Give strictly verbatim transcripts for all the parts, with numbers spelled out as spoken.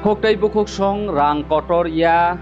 Bukhuk tei bukhuk song rang kotor ya,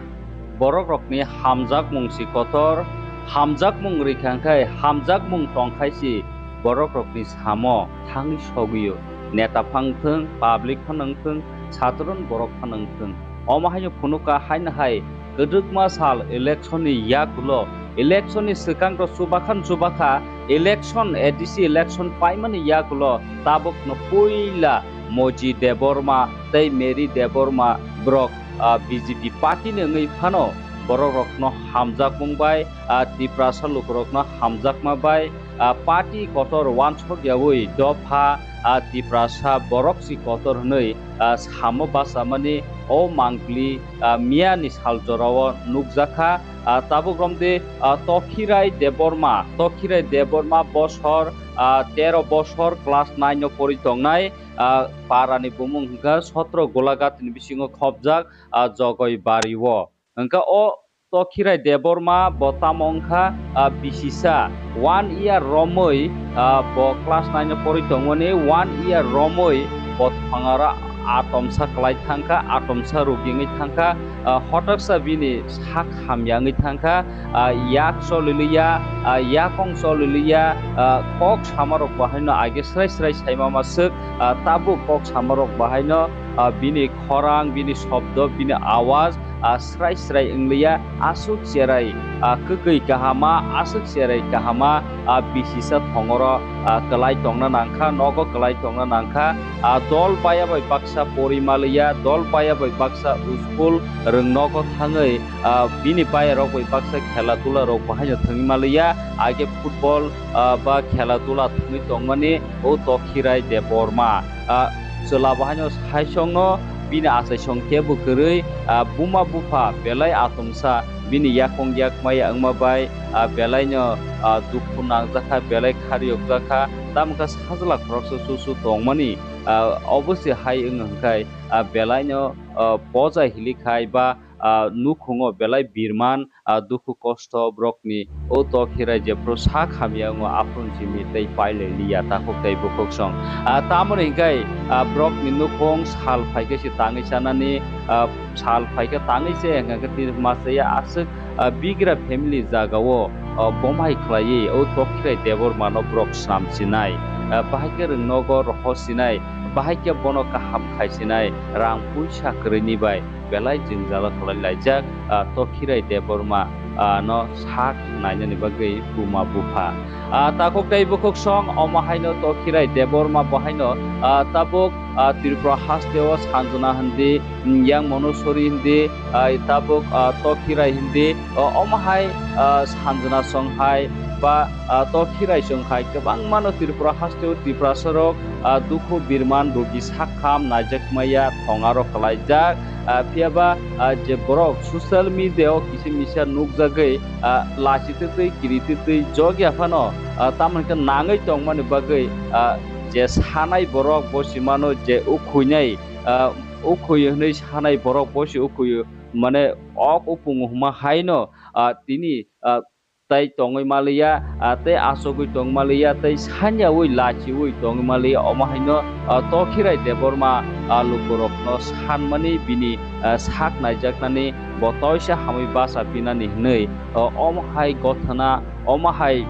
borok rokni hamjakmung si kotor, hamjakmung rikha khai, hamjakmung tongkhai si borok rokni samo thangwi sogwi o. Neta phang thung, public phano wng thung, sadharon borok phano wng thung. Omo haino phunukha haino hai kwdwkma sal election ni yakulo, election ni swkang rok chubakhan chubakha, election, A D C election paimani yakulo tabukno puila Moji Debbarma tei Mary Debbarma borok, ah, B J P party ni wngwi phano borok rokno hamjakmung bai, ah, Tiprasa lukurokno hamjakma bai, ah, party kotor wansok yaui dopha, ah, Tiprasa borok si kotor hwnwi, ah, samo bachamani o mangpili, ah, miyani sal jorao nukjakha. Ah, tabuk romde, ah, Tokhirai Debbarma, Tokhirai Debbarma bosor, ah, tero bosor class nine o pori tongnai, ah, parani bumung hwnkha sotro Golaghat ni bisingo khopjak, ah, Jogoi Bari o. Hwnkha o Tokhirai Debbarma bo tamo wngkha, ah, bisisa one year romwi, ah, bo class nine o pori tongmani one year romwi bo thongaro atomsa kwlai thangkha, atomsa rugi wngwi thangkha, ah, hotaksa bini sak hamya wngwi thangkha, ah, yak choliliya, ah, yakong choliliya, ah, kok samarok bahaino age srai srai saimama swk, ah, tabuk kok samarok bahaino, ah, bini khorang, bini shobdo, bini awaj, ah, srai srai wngliya, aswk cherai, ah, kwkwi kahama, aswk cherai kahama, ah, bisisa thongoro, ah, kwlai tongna nangkha, nogo kwlai tongna nangkha, ah, dol paya bai baksa pori maliya, dol paya bai baksa school rwng nogo thangwi, ah, bini paya rok bai baksa khela dula rok bahaino thwngwi maliya, age football, ah, ba khela dula thwngwi tongmani o Tokhirai Debbarma. Ah, chwla bahaino saisongno bini achaisong kebo kwrwi, ah, buma bupha belai atomsa bini yakong yak maya wngma bai, ah, belaino, ah, dukhu nangjakha, belai khariyokjakha, tamokhe sajla khoroksa chuchu tongmani, ah, obo se hai wng hwnkhai, ah, belaino, ah, poja hilikhai ba, ah, nukhungo belai birman, ah, dukhu kosto borokni o Tokhirai jephru sak hamya wngo aphuru simi tei pailai liya takhuk tei bukhuk song. Ah, tamoni hwnkhe, ah, borokni nukhung sal phaikhe se tangwi chanani, ah, sal phaikhe tangwi se hwnkhe tini ma chaya aswk, ah, bigra family jagao, ah, bomhai khlaiwi o Tokhirai Debbarmano borok snam sinai. Ah, bahai khe rwng nogo rohor sinai, bahai khe bono kaham khai sinai, rang puisa kwrwini bai. Belai jwngjalo kwlai laijak, ah, Tokhirai Debbarma, ah, no sak nainani bagwi buma bupha. Ah, takhuk tei bukhuk song omo haino Tokhirai Debbarma bo haino, ah, tabuk, ah, Tripura hasteo Sanjana hindi, mm, Yang Manusori hindi, ah, tabuk, ah, Tokhirai hindi, o-, omo hai, ah, Sanjana song hai ba, ah, Tokhirai song hai kwbangmano Tripura hasteo Tiprasa rok, ah, dukhu birman rugi sakham naijak maya thongaro kwlaijak. Ah, phiya ba, ah, je borok social media o kisa misa nukjagwi, ah, lachi twtwi, kiri twtwi jok ya phano, ah, tamo hwnkhe nangwi tongmani bagwi, ah, je sanai borok bo si mano je ukhuinai, ah, ukhui hwnwi sanai borok bo si ukhui mane ok upung huma haino, ah, tini, ah, tei tongwi maliya, ah, tei achugwi tong maliya, tei sanyaui lachiui tong maliya, omo haino, ah, Tokhirai Debbarma, ah, lukurokno sanmani bini, ah, sak naijaknani bo toisa hamwi bacha pinani hwnwi, ah, omo hai gothana, omo hai,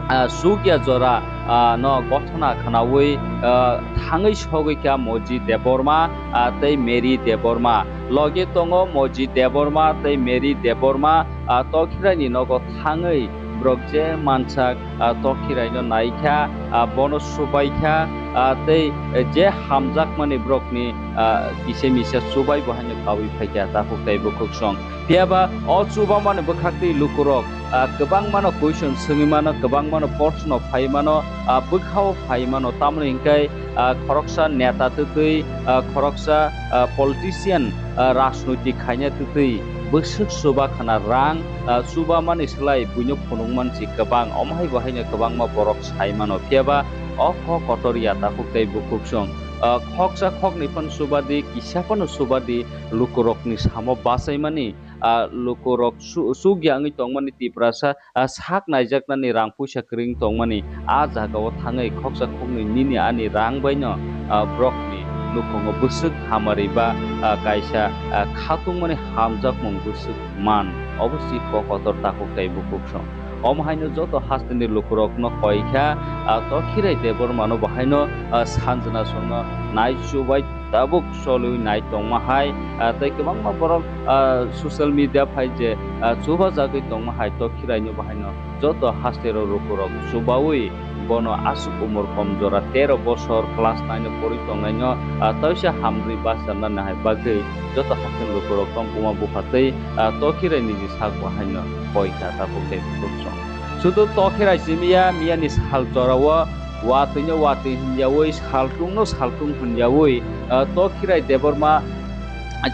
ah, chukya jora, ah, no gothana khwnaui, ah, thangwi sogwi kha Moji Debbarma, ah, tei Mary Debbarma. Logi tongo Moji Debbarma tei Mary Debbarma, ah, Tokhiraini nogo thangwi borok je mansak, ah, Tokhiraino naikha, ah, bono subaikha, ah, tei je hamjakmani borokni, ah, kisa misa subai bo haino kaui phaikha takhuk tei bukhuk song. Phiyaba o chubamani bwkhaktwi lukurok, ah, kwbangmano question swngwi mano, kwbangmano proshno phai mano, ah, bwkhao phai mano, tamoni hwnkhe, ah, khoroksa neta twtwi, ah, khoroksa, ah, politician, ah, rajnoitik khaina twtwi bwswk chuba khna rang, ah, chubamani slai buino phunukman si kwbang, omo hai bo haino kwbangma borok sai mano. Phiyaba o kok kotor ya takhuk tei bukhuk song, ah, khoksa khoknwi phano chubadi, kisa phano chubadi, lukurokni samo bachaimani, ah, lukurok su-, sugya wngwi tongmani Tiprasa, ah, sak naijaknani rang puisa kwrwng tongmani, ah, jagao thangwi khoksa khoknwi nini ani rang baino, ah, borokni nukhungo bwswk hamari ba, ah, kaisa, ah, khatungmani hamjakmung bwswk man, obo si kok kotor takhuk tei bukhuk song. Omo haino joto hasteni lukurokno koi kha, ah, Tokhirai Debbarmano bo haino, ah, sanjwna songno nai chubai tabuk cholwi nai tongma hai, ah, tei kwbangma borok, ah, social media phai je, ah, chubajagwi tongma hai Tokhiraino bo haino joto haste rok lukurok chubaui bono aswk umor kom jora tero bosor class nine o pori tongnaino, ah, toisa hamrwi bacharna nahai bagwi joto haste lukurok tong buma bupha tei, ah, Tokhirai niji sak bo haino koi kha tabuk tei bukhuk song. Sudu Tokhirai simi ya miyani sal jorao watwino watwi hwnyaui saltungno saltung hwnyaui, ah, Tokhirai Debbarma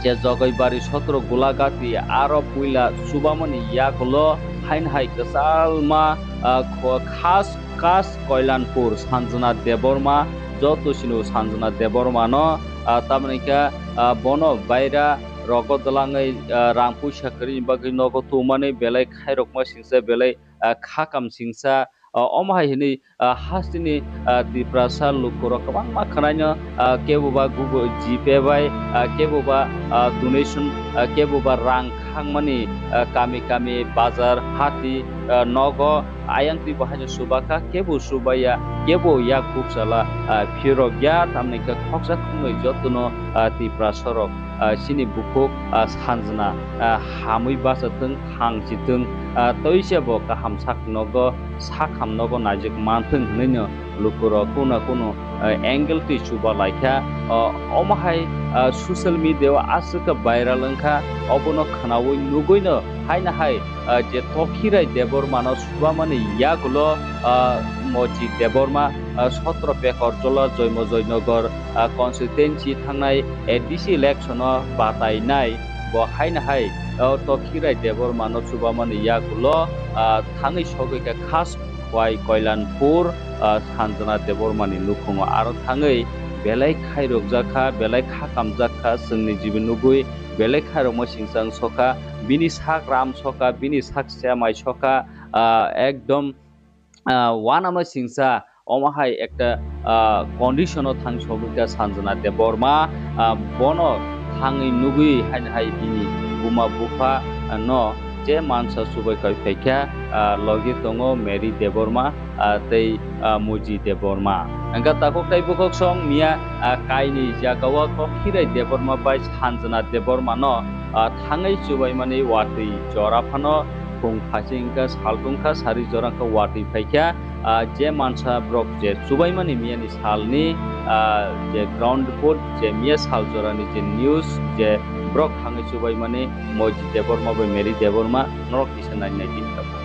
je Jogoibari sotro Gulagati aro puila chubamani yakulo haino hai kwchalma, ah, kho-, khas kas Koilanpur Sanjana Debbarma, joto sino Sanjana Debbarmano, ah, tamoni khe, ah, bono baira rogo dwlangwi, ah, rang puisa kwrwini bagwi nogo tumani belai khairokma singsa belai, ah, khakam singsa, ah, omo hai hwnwi, ah, hasteni, ah, Tiprasa lukurok kwbangma khwnaino, ah, kebo ba Google GPay bai, ah, kebo ba, ah, donation, ah, kebo ba rang khangmani, ah, kami kami, bazar, hati, ah, nogo ayang twi bo haino chubakha, kebo chubaiya, kebo yak bukchala, ah, phirokya, tamni khe khoksa khungnwi jotono, ah, Tiprasarok, ah, chini bukhuk, ah, Sanjana, ah, hamwi bachathwng, thang chithwng, ah, toise bo kaham sak nogo, sakham nogo naijak manthwng hwnwino lukurok kunu kunu, ah, angle twi chuba laikha. Ah, omo hai, ah, social media o aswk khe viral wngkha, obono khwnaui nugwino haino hai, ah, je Tokhirai Debbarmano chubamani yagulo, ah, Moji Debbarma, ah, sotro Pekorjola Joymo Joynagar, ah, constituency thangnai A D C election o batainai bo haino hai, ah, Tokhirai Debbarmano chubamani yagulo, ah, thangwi sogwi khe khas Khwai Koilanpur, ah, Sanjana Debbarmani nukhungo aro thangwi belai khairokjakha, belai khakamjakha, chwngni jibi nugwi belai khairokma singsa wngsokha. Bini sak ram sokha, bini sak semai sokha, ah, ekdom, ah, uanama singsa omo hai ekta, ah, condition o thang sogwi kha Sanjana Debbarma, ah, bono thangwi nugwi haino hai bini buma bupha, ah, no je mansa chubai koi phaikha, ah, logi tongo Mary Debbarma, ah, tei, ah, Muji Debbarma. Hwnkha takhuk tei bukhuk song miya, ah, kainwi jagao Tokhirai Debbarma bai Sanjana Debbarmano, ah, thangwi chubaimani watwi jora phano phung phaising wngkha, saltung kha, sari jora wngkha, watwi phaikha, ah, je mansa borok je chubaimani miyani salni, ah, je ground report, je miya sal jorani je news, je borok thangwi chubaimani Moji Debbarma bai Mary Debbarma, norok kisa nai nai tini tabuk.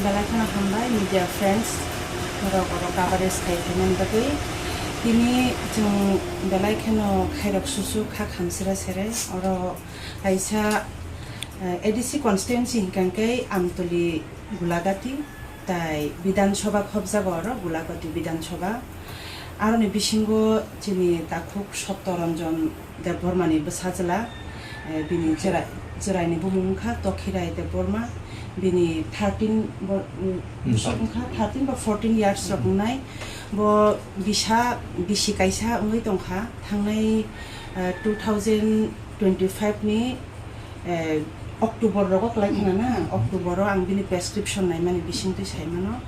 Belai kheno hambai media friends, norok oro coverage khai phaimani bagwi. Tini chwng belai kheno khairok susu kha khamsira sere. Oro kaisa, eh, A D C constituency hinkha khe Amtoli Gulagati, tai Bidhan Sabha khobjago oro Gulagati Bidhan Sabha. Aroni bisingo chini takhuk Sotto Ranjan Debbarmani bwsajwla, eh, bini chwrai-, chwraini bumung wngkha Tokhirai Debbarma, bini thirteen bo-, mm, Hmm. wngkha, thirteen ba fourteen years rok wngnai. Bo bisa, bisi kaisa wngwi tongkha, thangnai, eh, two thousand twenty-five ni, eh, October rogo kwlai khna na, October o ang bini prescription naimani bisingtwi saimano.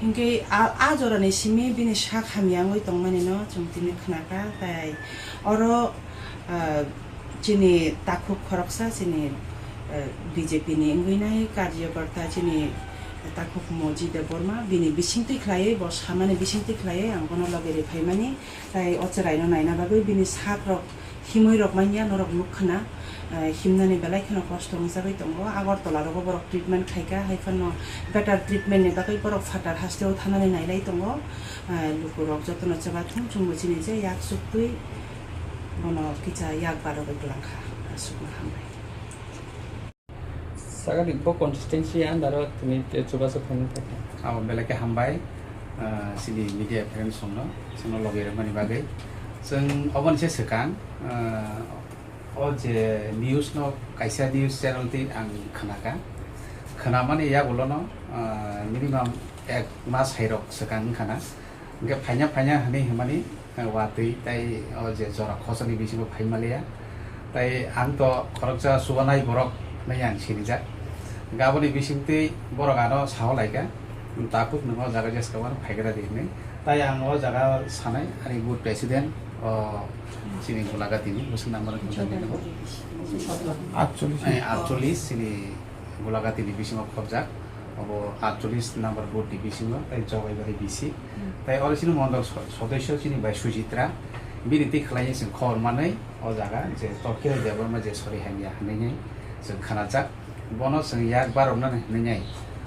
Hinkhe a, a jorani simi bini sak hamya wngwi tongmani no chwng tini khnakha, tai oro, ah, chini takhuk khoroksa chini, eh, B J P ni wngwi nai karyakarta chini takhuk Moji Debbarma bini bisingtwi khlaiwi bo samani bisingtwi khlaiwi ang bono loge ri phaimani. Tai o chwraino naina bagwi bini sak rok himwi rok manya norok nuk khna, eh, himnani belai kheno kosto wngjagwi tongo. Agartala rogo borok treatment khaika, hai phano better treatment ni bagwi borok phatar hasteo thanani nailai tongo. Eh, lukurok jotono chwbathum chwngbo chini je yak chuktwi bono kisa yak barogwi kwlangkha. Aswkno hambai. Sakani bo constituency under o tini chubachu khaimani thangkha. Abo belai khe hambai, ah, chini media friends rokno, chwngno logi rwmani bagwi. Chwng oboni se swkang, ah, o je news no kaisa news channel twi ang khnakha. Khnamani yagulono, ah, minimum ek mas hairok swkang wngkhana. Hingke phaina, phaina hinui hinmani, eh, watwi tai o je jora khosoni bisingo phaimaliya. Tai ang to khoroksa subanai borok hinui ang sinijak. Hingke aboni bisingtwi borok ano saholaikha, "Takhuk nwng o jaga jeskabano phaigra di," hinui. Tai ang o jaga sanai, ani booth president, o chini Gulagati ni, bwswk number contact ni nango. Atchollish. Eh, atchollish, chini Gulagati ni bisingo khobjak. Obo atchollish number booth ni bisingo, tai Jogaibari B C. Hmm. Tai oro chini mondol so-, sodosyo chini bai Sujitra, bini twi khlai chwng khobor manwi o jaga je Tokhirai Debbarma je sori hamya hinwi chwng khnajak. Bono chwng yak baroknani hinwi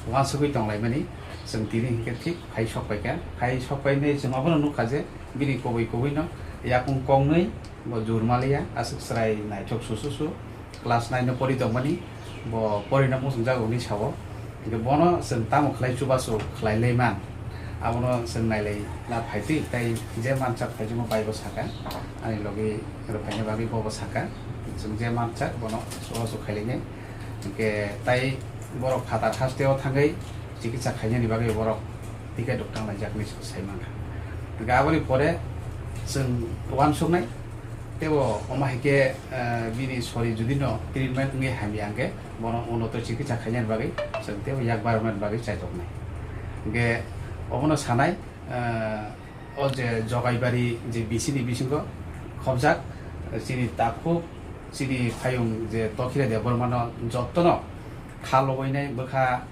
uansugwi tonglaimani chwng tini hinkhe thik phai sok paikha. Phai sok painai chwng obono nukha je bini kubui kubui no yakung kongnwi bo jurmaliya, aswk chwrai naithok sususu. Class nine no pori tongmani, bo porina muchungjak hwnwi sao. Hingke bono chwng tamo khlai chubachu khlai lai man, abono chwng nailai la phaitwi, tai je mansak phaijwngma bai bo saka, ani logi rwphaina bagwi bo bo saka, chwng je mansak bono chubachu khailainai. Hingke tai borok phatar hasteo thangwi chikitsa khainani bagwi borok ticket rok tanglaijak hinwi sai mankha. Hingke aboni pore chwng uansuknai, teibo omo hai khe, eh, bini sori jodi no treatment wngwi hamya hwnkhe bono unoto chikitsa khainani bagwi chwng teibo yak baroknani bagwi chaitoknai. Hingke obono sanai, eh, o je Jogaibari je B C ni bisingo khobjak, chini takhuk, chini phayung je Tokhira Debbarmano jotono kha lobwinai bwkha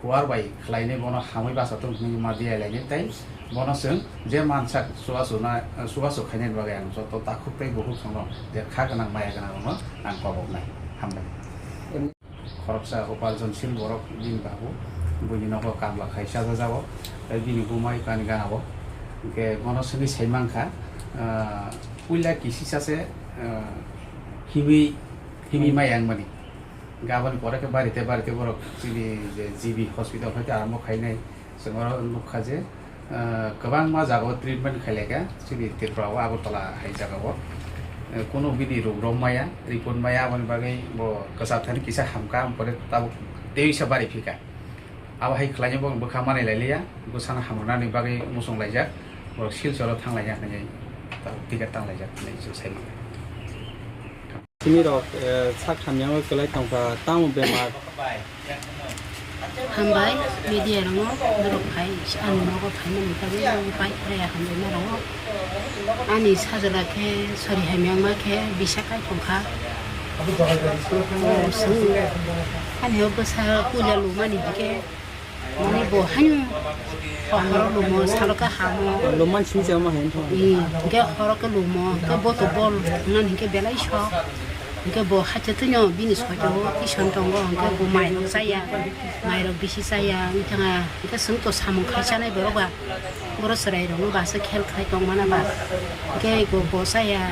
kuar bai khlainai bono hamwi basa tong hinwi ma diya lainai tei bono chwng je mansak chubachu na, chubachu khainani bagwi ang joto takhuk tei bukhuk songno je kha gwnang maya gwnang rokno ang koboknai. Hambai. Khoroksa uparjonshil borok bini babu, buini nogo kamla khai chajajago, tei bini buma ipani ganao. Hingke bono swngwi sai mankha, ah, puila kisisa se, ah, himwi, himwi maya wngmani. Hingke aboni pore khe barite barite borok chini je G B hospital hai khe arambo khainai, chwng oro nukha je, ah, kwbangma jagao treatment khailai kha chini Tripura o Agartala hai jagao. Eh, kunu bini ruk rok maya, report maya, aboni bagwi bo kwchar thani kisa hamkha, ampore tabuk tei sa bari phika. Abo hai khlainai bo bwkha manwi lai liya, bwsano hamrwnani bagwi muchung laijak, borok Silcharo thang laijak hinwi tabuk ticket tang laijak hinwi chwng sai mano. Simi rok, eh, sak hamya wngwi kwlai tongkha, tamo bemar? Hambai, media rokno norok phai, ani nogo phaimani bagwi ang pai phaiya hambai norok. Ani sajwla khe sori hamya wngma khe bisa kai tongkha. O, swng. Ani o bwsa puila lumani hinkhe, mani bo haino horo lumo, salo khe hamo. Lumani simi se omo hai wngkha. Ee, hinkhe horo khe lumo, khe boto bol wngnani hinkhe belai sok. Hwnkhe bo hakhe twino bini soito o tison tongo, hwnkhe bo mairok chaya, mairok bisi chaya, wngkha hwnkhe chwng to samung khai chanai borok ba, borok chwrairokno basa khel khai tongmana ba, hwnkhe bo, bo chaya,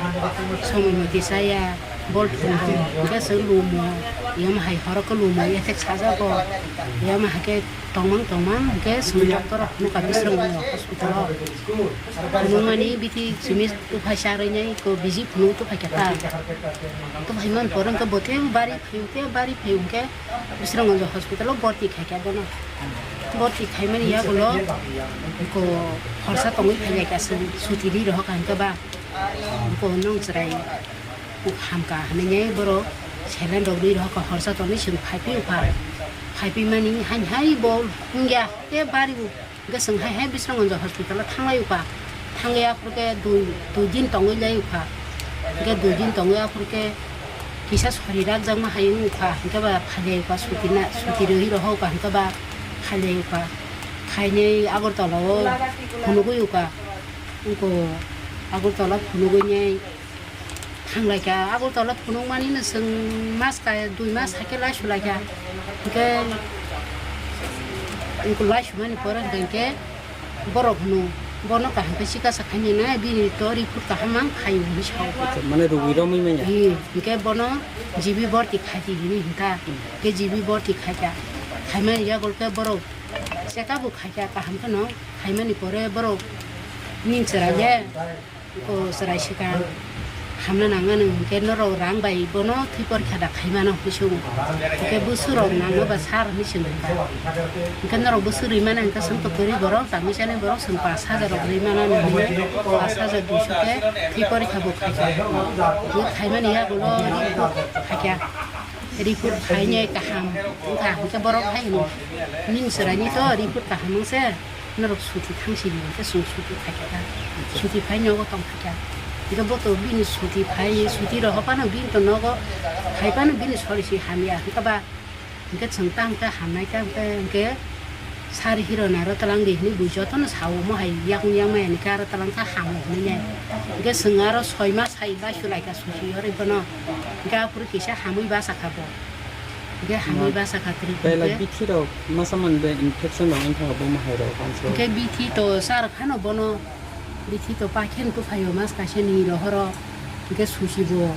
somoi moti chaya, bol phungo, hwnkhe chwng lumo, yom hai horo khe lumo, ethek sajago, yom hakhe tongmang tongmang, hwnkhe chwng doctor rok phunukha Bisramganj hospital o. Phunukmani biti simi tuphai charwi nai ko biji phunuk tuphai khe ta. Tuphai man pore hwnkhe bo tei bari phaio, tei bari phaio hwnkhe Bisramganj hospital o borti khai kha bono. Borti khaimani yagulo ko horsa tongwi phaiya kha chwng suti ri rohor kha hwnkhe ba ko nwng chwrai hamkha hwnwi borok seleng rok ri rohor kha horsa tongwi chwng phaiphio kha. Phaiphimani haini hai bo wngya tei bari bo. Hwnkhe chwng hai hai Bisramganj hospital o thanglai ukha. Thanglai aphuru khe dui, dui din tongwi lai ukha. Hwnkhe dui din tongwi aphuru khe kisa sori rakjakma hai wng ukha. Hwnkhe ba phailai ukha suti na, suti rwui rohor ukha. Hwnkhe ba phailai ukha. Khainwi Agartala o phunugwi ukha. Wngkha Agartala phunugwi nai. Thanglai kha, Agartala phunukmani no chwng mas kai, dui mas hakhe laisu lai kha. Hwnkhe, wngkha laisumani pore hwnkhe borok hwno, bono kaham khe chikasa khainai na, bini to report kaham mang phaio hinwi sao. Acha, mane rwgwi romwi manya? Hi, hwnkhe bono G B borti khaidi hinwi hwnkha. Hwnkhe G B borti khaikha. Khaimani yagulo khe borok check up bo khaikha kaham kheno. Khaimani pore borok ning chwrai le. Ko chwrai swkang hamna nangmani hwnkhe norok rang bai bono thwi porikha da khaimano hwnwi swngo. Hwnkhe bwswk rok nangma ba sir hwnwi swngkha. Hwnkhe norok bwswk rwi mano hwnkhe chwng to kwrwi borok, tangwi chanai borok chwng pash hajar rok rwi mano hwnwi pash hajar duiso khe thwi porikha bo khaikha. Hwnkhe khaimani yagulo report khaikha. Report khainai kaham wngkha hwnkhe borok hai hwno ning chwraini to report kaham wngse. Norok suti thang sidi hwnkhe chwng suti khaikha. Suti phai nogo tong khaikha. Hwnkhe bo to bini suti phai, suti rohor phano bini to nogo phai phano bini sori si hamya. Hwnkhe ba, hwnkhe chwng ta hwnkhe hamnai ta hwnkhe, hwnkhe sari hiro naro twlang di hinwi bui jotono sao omo hai yakung yakmaya hwnkhe aro twlang kha hamo hinwi nai. Hwnkhe chwng aro soi mas hai laisu laikha suti yorwi bono. Hwnkhe aphuru kisa hamwi basa kha bo. Hwnkhe hamwi basa kha kwrwi Belai hwnkhe. Bithi rok masa man be infection rok wngkha bo mahai rok kanso. Hwnkhe bithi to sar phano bono bithi to pakhen kuphaio mas kaisa ni rohoro hwnkhe susi bo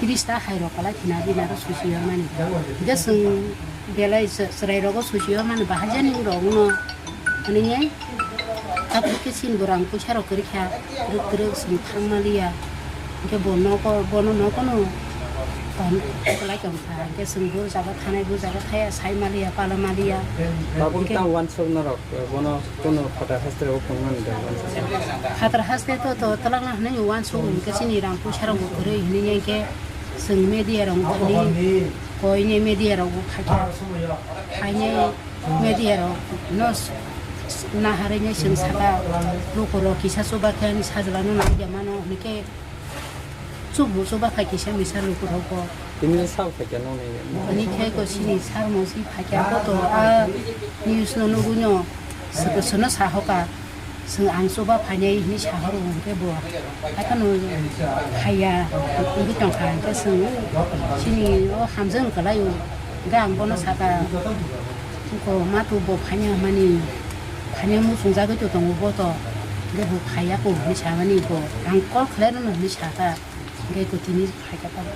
tris ta hai rok kwlai khina bini aro susi yormani. Hwnkhe chwng belai chw-, chwrai rogo susi yormani bahai jani rok no. Hwnwi, abo khe chini bo rang puisa rok kwrwi kha, kwrwk kwrwk chwng thang maliya. Hwnkhe bo nogo, bono nogo no tong, kwlai tong kha. Hwnkhe chwng bo jaga thanai, bo jaga thaya, sai maliya, pala maliya. Tabuk hwnkhe tang uansuk norok, bono kunu phatar haste rok phunukmani da uansuk? Phatar haste to, to twlangna hwnwi uansuk, hwnkhe chini rang puisa rok bo kwrwi hwnwi, hwnkhe chwng media rok thangwi, koinwi media rok bo phaikha. Phainwi media rok no s-, s-, naharwi nai chwng saka, luku rok kisa chuba khe ani sajla no nangya mano hwnwi khe chubu chuba khai kisa misa luku rok bo. Tini le sal phaikha no nai. Ani khe ko sini sar mo si phaikha ko to a news no nugwi no soko sono sahoka. Chwng ang chuba phainai hinwi sahoro hwnkhe bo. Haikhe no haiya wngwi tongkha, hwnkhe chwng chini o hamjwk kwlaio. Hwnkhe ang bono saka, "Wngkho matu bo phaina hwnmani, phaina muchungjagwi to tongo bo to, hwnkhe bo phaiya ko," hinwi samani bo. Ang call khlairwno hinwi sakha. Hwnkhe kotini phaikha tamo.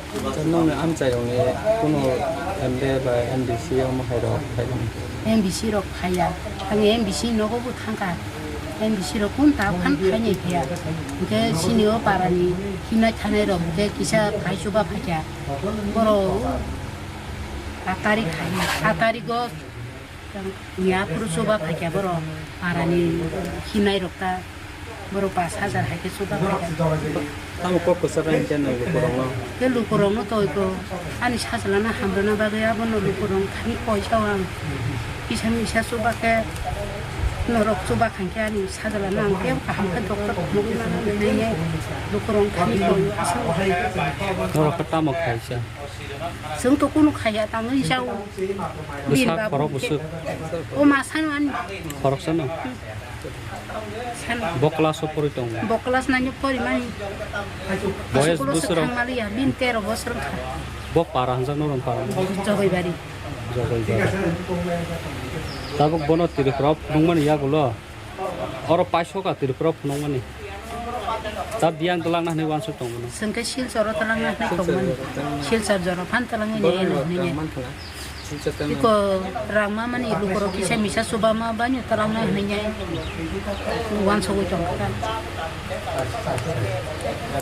Nokni amchairokni kuno M D A ba M D C omo hairok phaimani? M D C rok phaiya. Ang M D C nogo bo thangkha. M D C rok kun ta phan phainai phiya. Hwnkhe chini o parani himnai thanai rok hwnkhe kisa phai chuba phaikha. Borok a tarik hai, a tarigo Ni aphuru chuba phaikha borok, parani himnai rok ta, borok pash hajar hai khe chuba phaikha. Tamo kok kwchar bai khe nwng lukurokno? Khe lukurokno toi ko, ani sajlano hamrwna bagwi abono lukurok thani poisa o ang kisa misa chuba khe, norok chuba khankhe ani sajlano ang tei kaham khe doctor phunugwi mano hinwi. Lukurok thani koyo aswk. Norok khe tamo khaisa? Chwng to kunu khaiya, tangwi chao. Bwsa khorok bwswk. O ma sano ani. Khorok sano? Sano. Bo class o pori tongo? Bo class nine o pori mani. Boyes aswk ulo bwswk swrang? Thang maliya, bini tero bosor wngkha. Bo para hanjak norok para? Jogoibari. Jogoibari. Tabuk bono Tripura o phunukmani yagulo? Oro paisok a Tripura phunukmani. Ta biyang twlangna hwnwi uansuk tong mano. Chwng khe Silchar o twlangna hwnwi tong mani. Silchar jora phan twlangwi nai hwnwi ya. Iko rang ma mani lukurok kisa misa chuba ma bani twlangna hwnwi ya. Uansugwi tong kha.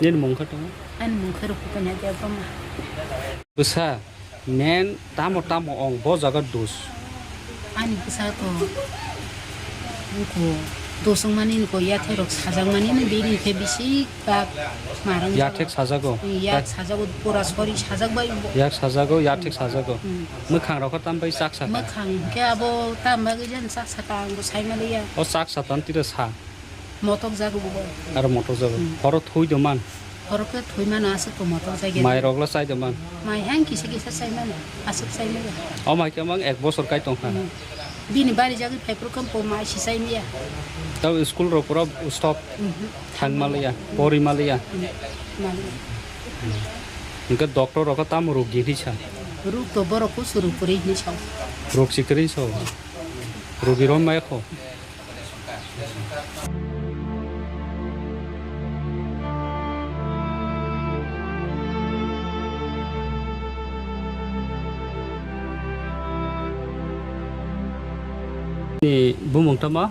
Nini mung khe tong? Ani mung khe Rupanya Debbarma. Bwsa. Men tamo tamo ong bo jaga dos. Ani bwsa ko, ko dos wngmani ko yathek rok sajak mani no bini khe bisi bak marang. Yathek sajago. Yak sajago, pura sori sajak bai bo. Yak sajago, yathek sajago. Hmm. Mwkhang rok tam bai chak saka. Mwkhang khe abo tam bagwi jan chak saka ang bo sai maliya. O chak satan tira sa. Motok jago bo. Aro motok jago. Hmm. Horo thui do man. Horo khe thwi mano aswk to motok jagya. Mai rok lo chai do man. Mai hang kisa kisa chai mano. Aswk chai mano. O mai khe mang ek bosor kai tong kha. Hmm. Bini bari jagwi phai phuru khe po mai si chai maya. Tao school rok pura stop. Mhm. Thang maliya, pori maliya. Hmm. Maliya. Hingke doctor rok tam rok gini sa. Ruk to borok kusu ruk puri hini sa. Rok sikri so. Rogi rom mai kho. Ni bumung tamo?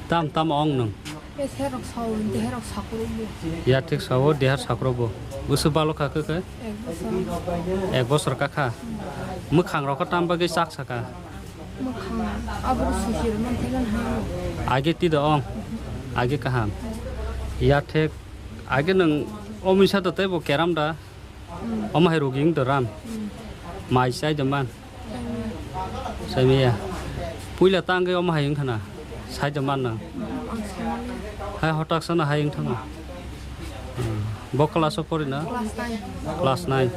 Tam tamo ong nung? Deherok sao, deherok sakurok bo. Ya thik sao, dehar sakurok bo. Usu balo kha khe khe? Ek bosor. Ek bosor kakha. Mwkhang rok tam bagwi chak saka. Mwkhang abo susi rwmani thailan hai. Age twi da ong. Age kaham. Ya thek. Age nwng o misa da tei bo keram da. Hmm. Omo hai rugi wng da ram. Hmm. Mai chai da man. Chai maya. Chai maya. Puila ta wngwi omo hai wng khana. Sai da man nang. Hmm, ang sai maya. Hai hotak sana hai wng thangma. Hmm. Bo class o pori na? Class nine. Class nine.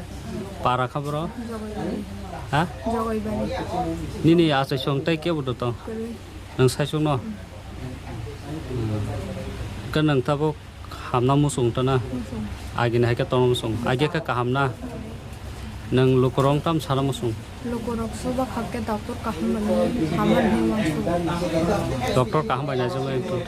Para kha boro? Jogoibari. Ha? Jogoibari. Nini achai song tei kebo do tong? Kwrwi. Nwng sai song no? Hmm. Hwnkhe nwng tabuk hamna muchung tana? Muchung. Agini hai khe tongna muchung. Age khe kaham na? Nwng lukurok tam sana muchung? Lukurok suba kha khe doctor kaham bai nai, hamya hinwi uansuk. Doctor kaham bai naijak bai wng tong.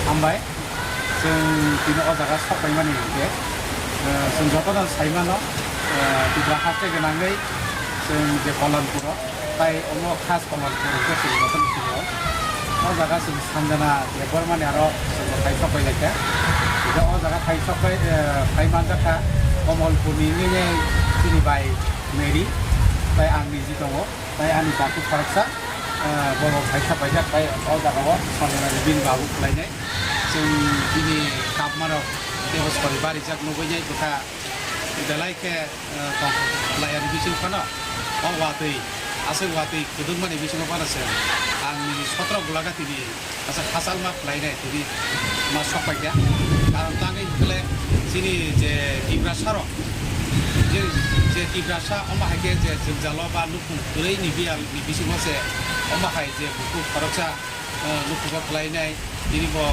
Hambai, chwng tini o jaga sok paimani hinkhe, eh, chwng jotono sai mano, eh, Tripura haste gwnangwi chwng je Kalanpuro, tai omo khas Kalanpur hinkhe chwng jotono sino. O jaga chwng Sanjana Debbarmani aro chwng thai sok pai laikha. Hinkhe o jaga thai sok pai, eh, pai manjakha Kamalpurni nini chini bai Mary, tai ang niji tongo. Tai ani bapuk khoroksa, eh, borok kaisa paijak, tai o jagao Sanjana ni bini bapuk khlainai. Chwng bini kapmarok teibo sori barijak nugui nai bwkha belai khe, eh, tong khlai ani bising phano o watwi, aswk watwi kwdwkmani bisingo phano chwng ang nini sotro gulaga tini Asa hachal ma khlainai tini ma sok paikha. Karon tangwi hwnkhe chini je Tiprasa rok, je, je Tiprasa omo hai khe je jwngjalo ba nukhung kwrwi ni biyal ni bisingo se omo hai je bukhuk khoroksa, eh, nukhungo khlainai tini bo,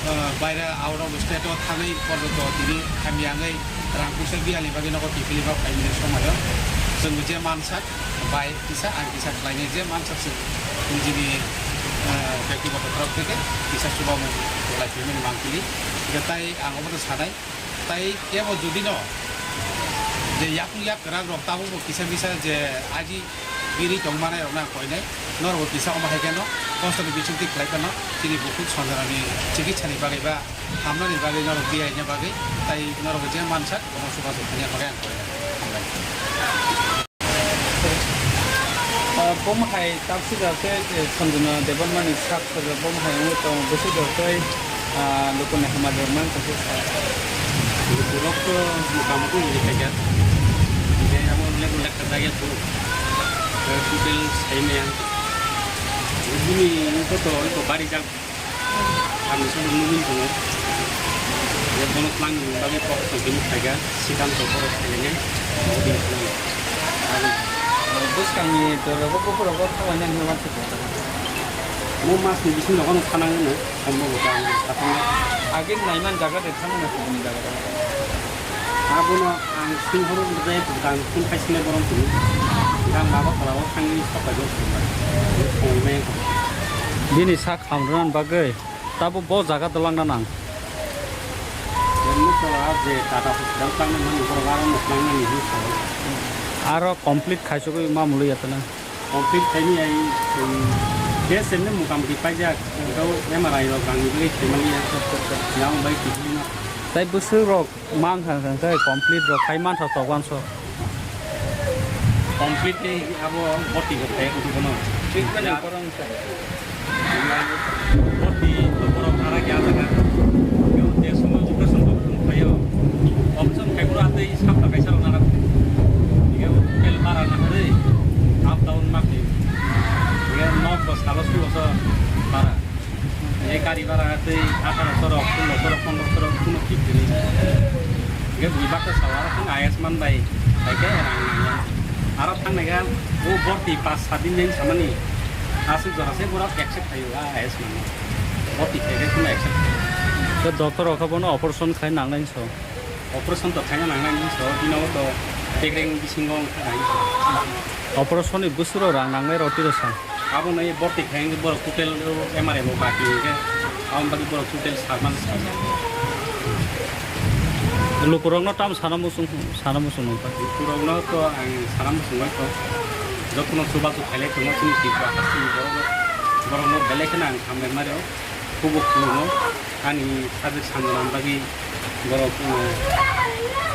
eh, baira out of state o thangwi porjonto tini hamya wngwi rang puisa biyal ni bagwi nogo kiphilwi ma phaimani somaio chwng je mansak. Bai kisa ang kisa khlainai je mansak se nijini, eh, byaktigoto torok theke kisa chubamung lai phaimani mangpili. Hingke tai ang obono sanai. Tai kebo judino je yakung yak kwrak rok tabukbo kisa kisa je aji biri tongmanai rokno ang koinai. Norokbo kisa omo hai kheno kostoni bisingtwi khlai phano chini bukhuk Sanjanani chikitsani bagwi ba hamnani bagwi norok biyaina bagwi tai norok je mansak omo chubachu thani bagwi ang koinai. Hambai. Ah, bom hai tapsijak khe, eh, Sanjana Debbarmani sak sajak bom hai wngwi tongo. Bwswk rok tei, ah, lukuni hamari rok man khe sa. Lukurok to motamoti wngwi khaijak. Hingke amo ullek ullek kajak ya kho. Total sai maya. Bini wngkha to, to barijak. Ang sabo nugwi tongo. Je bono twlangni bagwi kok tongphimung phaikha, sikam tongphoro phainai, abo bini thani. Abo bwskangni dorogo buphuru bo thanglaina hinwi wansukha. Mo masni bisingo nogo thana hwnwi, sombo bo ta ang sathangna. Age naiman jaga de thangna kubuni jaga. Abono ang singhoro bwdai bwdang phone khai sinai borom tini. Gang laba tola o thangwi sokai bo swngnai. Songmai. Bini sak hamrwna bagwi tabo bo jaga dolangna nang. Emni tola je Tata Hospital tangmani borok aro noknang nani hinwi song. Aro complete khaisugwi ma mului ya tana. Complete khaini ai, um, test emne motamoti paijak, tei M R I rok rangni bagwi khaimani ya. Yang bai kiphilino. Tai bwswk rok mang kha kha khe complete rok khai mantha tok uansuk. Complete ni abo boti rok khai kutu kono. Treatment ni korang sa. Boti borok nara kya jaga. Yo te somo operation rok khayo. Operation khai bro atei sapta kaisa rok nara. Yo tel bara na hare. Up down ma khayo. Yo nok bo salo sulo so bara. Ye gari bara tei atharo sorok, pondro sorok, pondro sorok, kuno thik kwrwi. Ye bui baksa sao, aro thang Ayushman bai, bai khe rang nangya. Aro thang naiga, o borti pas sat din jeng samani. Aswk jora se borok accept khaio, a Ayushman. Borti khai khe kuno accept khaio. Khe doctor rok bono operation khai nangnai so. Operation to khaina nangnai hinwi so, bino to begreng bisingo wngkha hinwi so. Operation ni bwswk rok rang nangnai rw tiro sa. Abo nai borti khai wngkhe borok total M R I bo baki hwnkhe, aboni bagwi borok total salman salman. Lukurokno tam sana muchung, sana muchung nungkha. Lukurokno to ang sana muchung bai kho. Jotono chubachu khailai tongo chini Tripura hasteni borok, borokno belai kheno ang hambai mario. Kubuk khulumno ani sajwk sanjana bagwi borok, uh,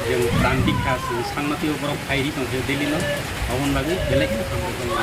jeng pran dikha chwng sangma twibo borok phairi tongkhe Delhi no, aboni bagwi belai kheno hambai tongo.